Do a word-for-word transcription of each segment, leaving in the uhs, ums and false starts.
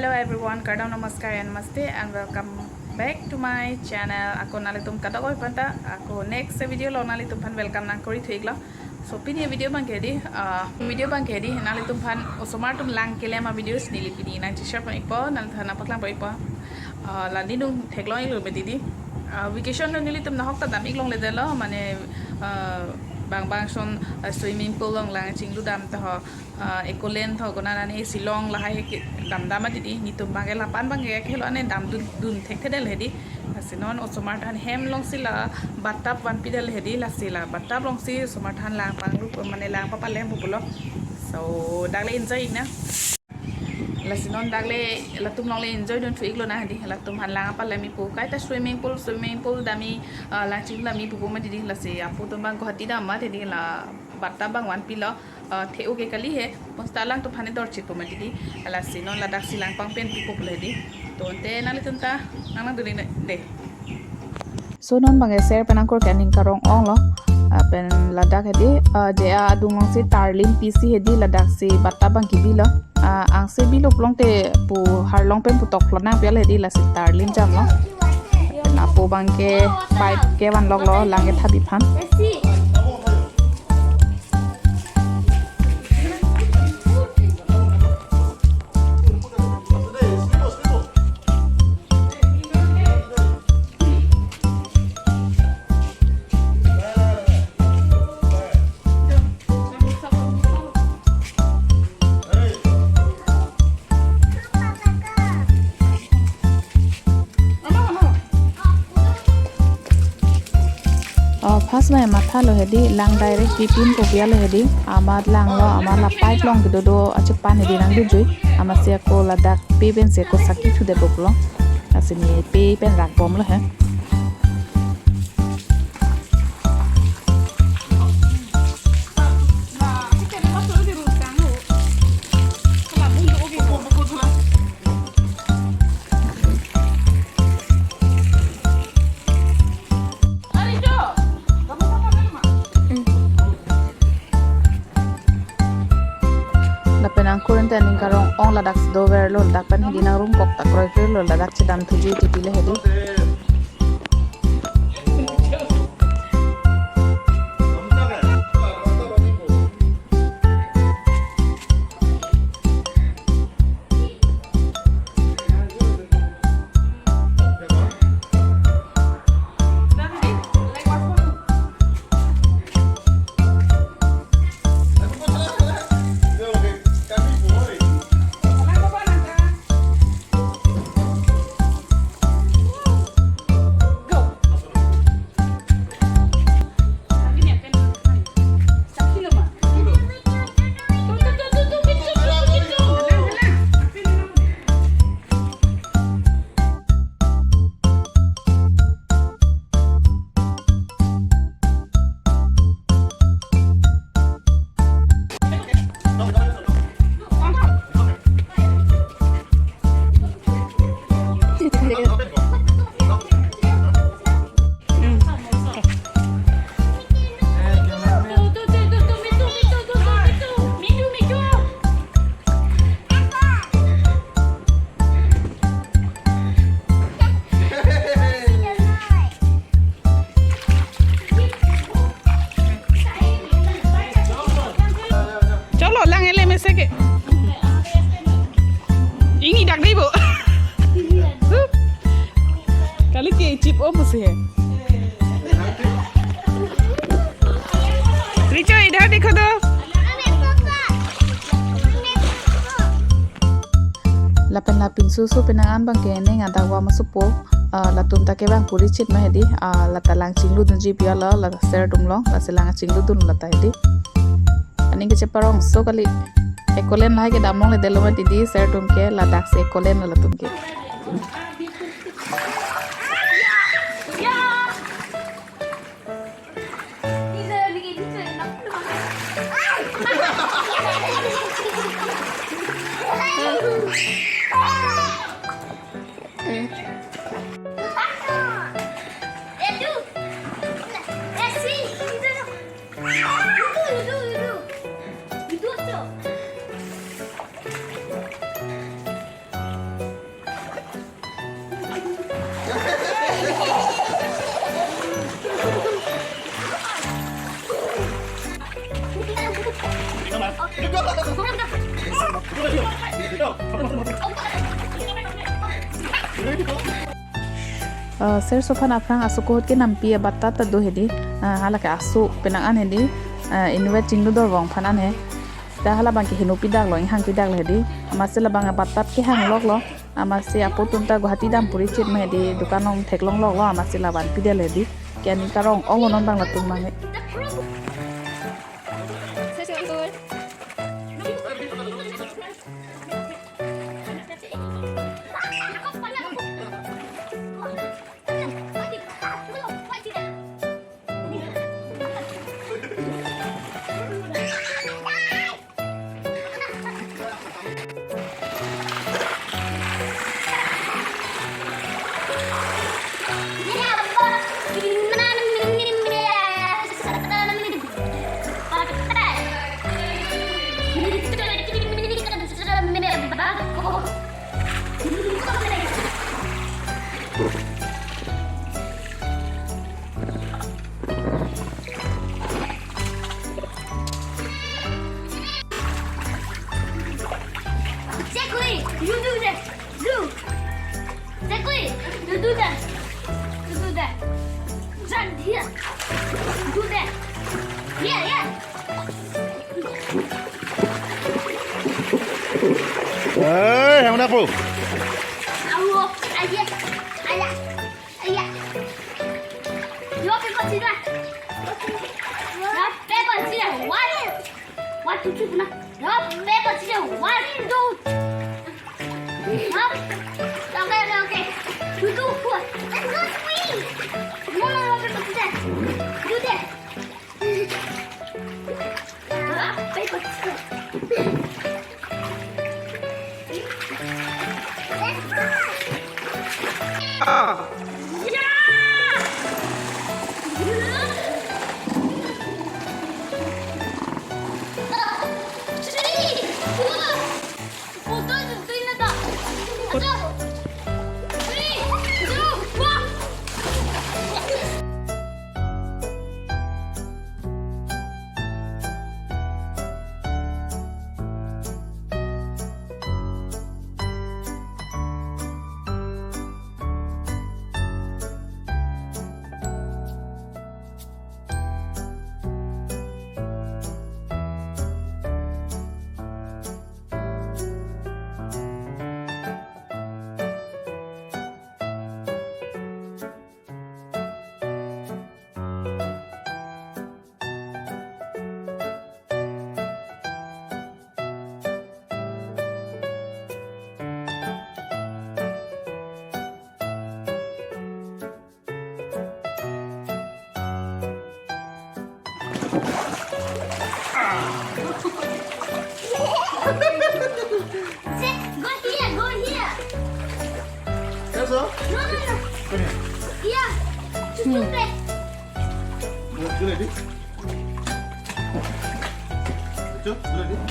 Hello everyone, kardom, namaskar and namaste and welcome back to my channel. Ako nanglitum kadokave aphanta ako next video along nanglitum aphan welcome nangkori thu-iklo. So pini video abangke dei, ah, video abangke dei nanglitum aphan osomar atum lang kelem a-videos neli pini nangcheshare pon-ikpo, nanglitum aphan nangpaklang pon-ikpo. Ah, la neli nung theklong-iklo mati dei. Ah, vacation along nelitum nahok ta dam-ik longledetlo, mane, ah, bang bang ason, ah, swimming pool along lang chinglu dam ta ho, ah, Echolens ho, konat ani Shillong lahai ke dam dam mati dei, netum abangke lapu-an abangke kehelo ani dam dun dun thekthedetlo dei. Lasi non osomar aphan hem alongsi la bathtub vanpidetlo dei, lasi la bathtub alongsi osomar aphan lang panglu, mane lang papalem pulo. So dak le enjoy-ik nang. Lasi non dak le latum along le enjoy dun thu-iklo nang dei. Latum aphan lang papalem-ik pu, kaita swimming pool, swimming pool damji, ah, lang chinglu damji pupo mati dei. Lasi apo atum abang Guwahati dam mati dei, la bathtub abang vanpilo, ah, the-o ke kali he, bonta alangtum aphan dor chitpo mati dei. Lasi non ladaksi lang pangpen pipo pulo dei. To ante nanglitum ta nang nangdun-ik dei. So non abangke ser pen angkur ke aning karong-onglo. Ah, pen ladak dei, ah, je adung alongsi tarlim pisi dei, ladaksi bathtub abang kebilo. Ah, angse bilo pulote pu harlong pen pu tok lo nang pial dei, lasi tarlim jamlo. Pen apo abangke pipe kevan loklo lang kethapji aphan. Oh, first abang mathalo dei, lang direct pipinpo pu alo dei. Amat langlo, amat la pipe along kedo do achepan dei nangdunjui. Amatsi ako ladak pe pensi ako saki thudetpo pulo. Lasi ne pe pen rakbomlo he. Lapen angkur ante aning karong-ong, ladaksi doverlo, ladak pen dei nang room kok ta kroikreilo, ladak chedam thuji titi le dei. Cholo, lang ele mese ke. Ingni dak dei bo. Kali ke chip o pusi he. Richo, idhar dekho to. Lapen la pinso so penang an abangke neng adak va masopo, ah, latum ta kevang puri chit ma dei, ah, lata lang chingludunji pi alo, la ser atum along, lasi lang chingludun lata dei. Aning kecheparong so kali, Echolens lahai kedam longledetlo mati dei, ser atum ke ladaksi Echolens lo latum ke. Uh, Sir Sophan aphrang aso kohut ke nampi abatat ta do hedi. Uh, halake aso penang an hedi. Uh, inutvet chinglu dorvong aphan an he. Ta halabang ke heno pidak lo, inghang pidak lo hedi. Amatsi labang abatat ke hanglok lo. Amatsi apo atum ta Guwahati dam puri chit ma hedi, dukan along theklong lok lo, amatsi lavan pidel hedi. Ke ani karong ong lo non bang latum mang he. Jackie, you do that. Do. Jackie, you do that. You do that. Stand here. Do that. Yeah, yeah. Hey, hamna po. Awo, aye, aya, aya. Rock, paper, scissors. Rock, paper, scissors. One. One, two, three, four. Rock, paper, scissors. One, two. Rock. Okay, okay, okay. You do what? Let's go swing. No, no, no, paper, scissors. Do that. Rock, paper, scissors. Sit, go here, go here. That's all? No, no, no. Come here. Yeah. Just do that. Go, go like this. Go, go like this.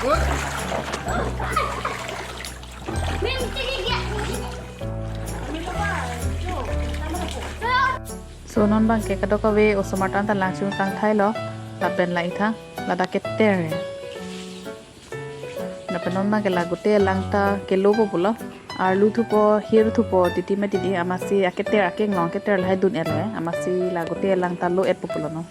Good. So non bang ke kadokave osomar tan ta langchung tang thailo, lapen la ithang ladak keter. Lapen non bang ke la gute lang ta kelo po pulo. Arlu thupo, hir thupo, titi ma titi, amatsi aketer akeng long keter lahai dun-et lo, amatsi la gute lang ta lo-et po pulo non.